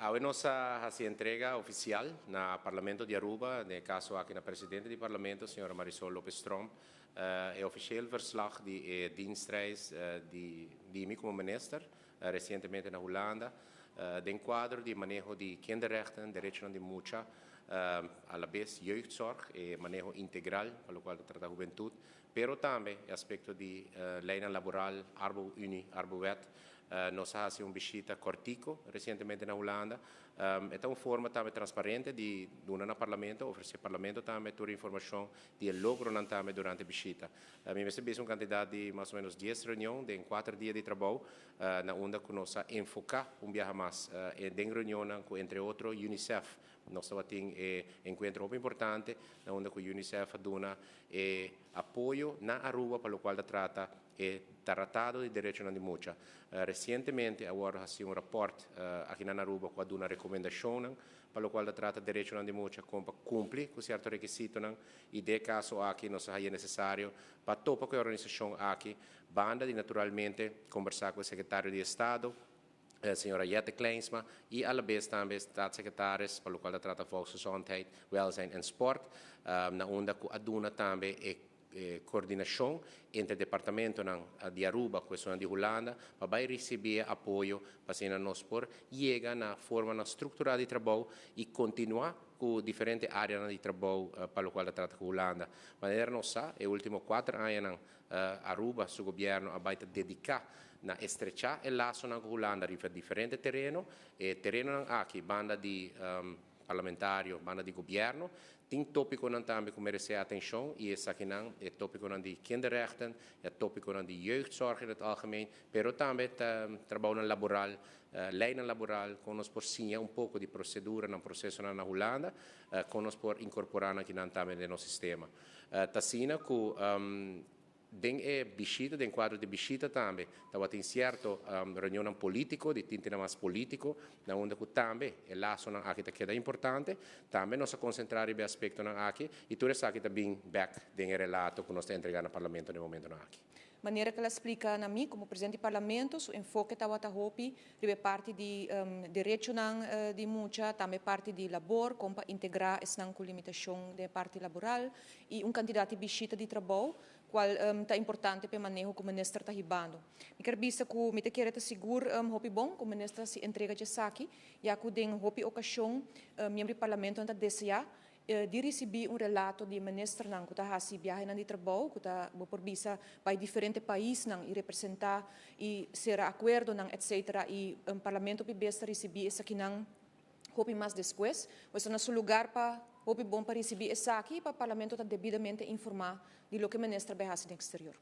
Awe nos a haci entrega oficial na Parlamento di Aruba, den caso aki na Presidente di Parlamento, señora Marisol Lopez Tromp, e officieel verslag di e dienstreis di mi como minister recientemente na Hulanda, den cuadro di maneho di kinderrechten, derechonan di mucha, a la vez jeugdzorg, e maneho integral, pa locual ta trata hubentud, pero tambe e aspecto di leynan laboral, Arbo Unie, Arbowet. Nos a haci un bishita cortico recientemente na Hulanda. E ta un forma tambe transparente di duna na Parlamento, ofrece Parlamento tambe tur informacion di e logronan tambe durante bishita. Mi mester bisa un cantidad di mas o menos 10 reunion den 4 dia di trabou, na unda cu nos a enfoca un biaha mas den reunionnan cu entre otro UNICEF. Nos tabatin e encuentro hopi importante na unda cu UNICEF a duna e apoyo na Aruba pa locual ta trata e Tratado di Derechonan di Mucha. Recientemente a wordo haci un rapport aki na Aruba cu a duna recomendacionnan pa locual ta trata derechonan di mucha, con pa cumpli cu cierto requisitonan, y den e caso aki nos a haya necesario pa topa cu e organisacion aki, banda di naturalmente conversa cu e Secretario di Estado, señora Jette Kleinsma, y a la vez tambe staatssecretaris pa locual ta trata Volksgezondheid, Welzijn en Sport, na unda cu a duna tambe e coordinacion entre departamentonan di Aruba cu esunnan di Hulanda pa bay ricibi e apoyo pa asina nos por yega na formanan structura di trabou y continua cu diferente areanan di trabou pa locual ta trata cu Hulanda. Manera nos sa, e ultimo 4 añanan Aruba su gobierno a bay ta dedica na estrecha e lasonan cu Hulanda riba diferente tereno. E terenonan aki, banda di parlamentario, banda di gobierno, tin topiconan tambe cu merece atencion y esakinan e topiconan di kinderrechten, e topiconan di jeugdzorg in het algemeen, pero tambe trabounan laboral, leynan laboral, con nos por siña un poco di proceduranan, procesonan na Hulanda, con nos por incorpora nan akinan tambe den nos sistema. Ta asina cu den e bishita, den cuadro di bishita tambe, tabatin cierto reunionnan politico, di tintenan mas politico, na unda cu tambe e lasonan aki ta keda importante. Tambe nos a concentra riba e aspectonan aki y tur esaki ta bin bek den e relato cu nos ta entrega na Parlamento den e momentonan aki. Manera cu el a splica na mi como presidente di Parlamento, su enfoke tabata hopi riba e parti di derechonan di mucha, tambe parti di labor, con pa integra esnan cu limitacion den e parti laboral y un cantidad di bishita di trabou, cual ta importante pa e maneho cu minister ta hibando. Mi kier bisa cu mi ta kere ta sigur hopi bon cu minister si entrega djesaki, ya cu den hopi ocasion miembro di Parlamentonan ta desea di ricibi un relato di e ministernan cu ta haci biahenan di trabou, cu ta, bo por bisa, bay diferente paisnan y representa y cera acuerdonan, etcetera, y Parlamento hopi bes ta ricibi esakinan hopi mas despues. Pues ta na su lugar pa hopi bon pa ricibi esaki y pa Parlamento ta debidamente informa di loke minister bay haci den exterior.